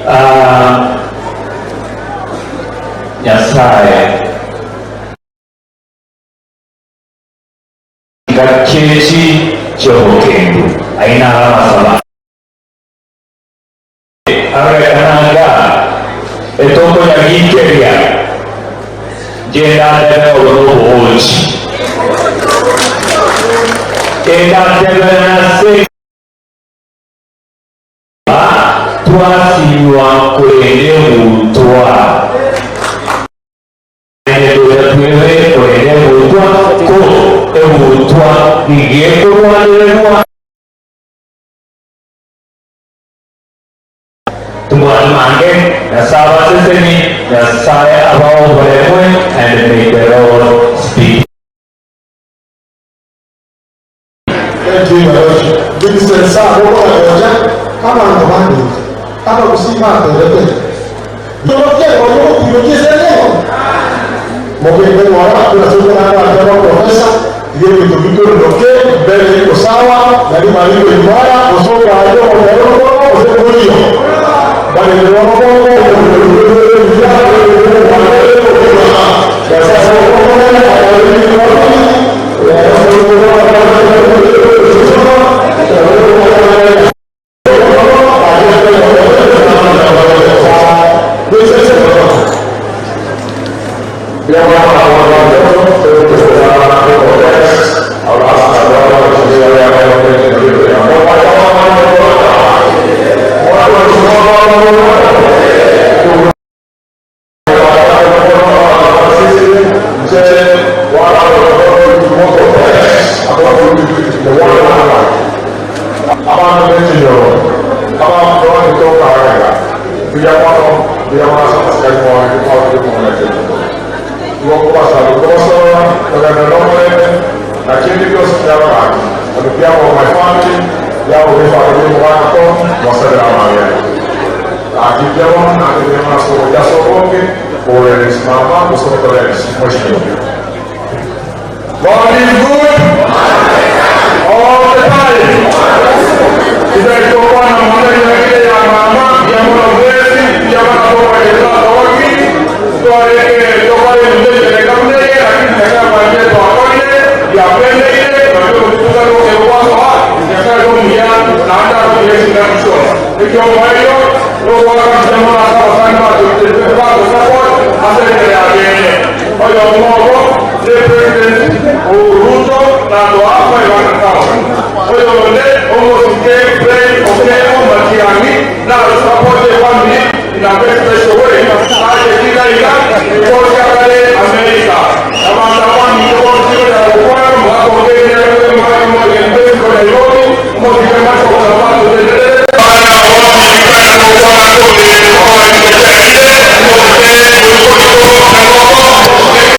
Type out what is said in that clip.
Ah, Nyasaye Chingaki echi chi'obokendu, ayio naro amasabo arorekana anga etokonyagikeria, inche ndatebe obo nobogochi, endatebe nase twasinywa korende egutwa. Naende tocha twebe korende egutwa, ko egutwa nigo ekorwanererwa. Tumwani mange, Nyasae abasesenie, Nyasae abae oboremwe, and may the Lord speak. Thank you, Your Lordship. Vincent Sabo gocha abanto bange abagusii baterete Mogende ng'ora buna tokorara ateba professor iga ebinto bikororoke mbere iko sawa nari mariko imara gose obaye omobere okono gose borio barende bono bongo Abana b'ekinyoro abakorete okarega mbuya mono, mbuya mono ase amasikani mwange mwarure komonacheria. Igo nkobasaba nkobasorora togende nomorembe, na kende gionsi kiabagacha, on behalf of my family, behalf of efamiri y'omogaka Tom, mosabere amabera. Gaki mbuya mono, naende mbuya mono ase ogocha ase obonge, kogorera mama, gose gotorera mheshimiwa. God is good all the time. Titari tokwana mono ring'ana ya mama ya mono bwesi ya bana tokoerera toki twareke tokore ebinto ebireka buna eye lakini Nyasaye amanche twakorire biakwendeire nabio obotuka nokero gwasoa Nyasaye nomuya naende akobuya chingaki chionsi. Ekiomoerio nogoaka mbuya mono ase abasani bato support ase enchera ya bene. Oyomo obo ne President Uhuru Ruto na toa 500,000. Oyonde omosike Fred Okengo Matiang'i naro support efamily in a very special way.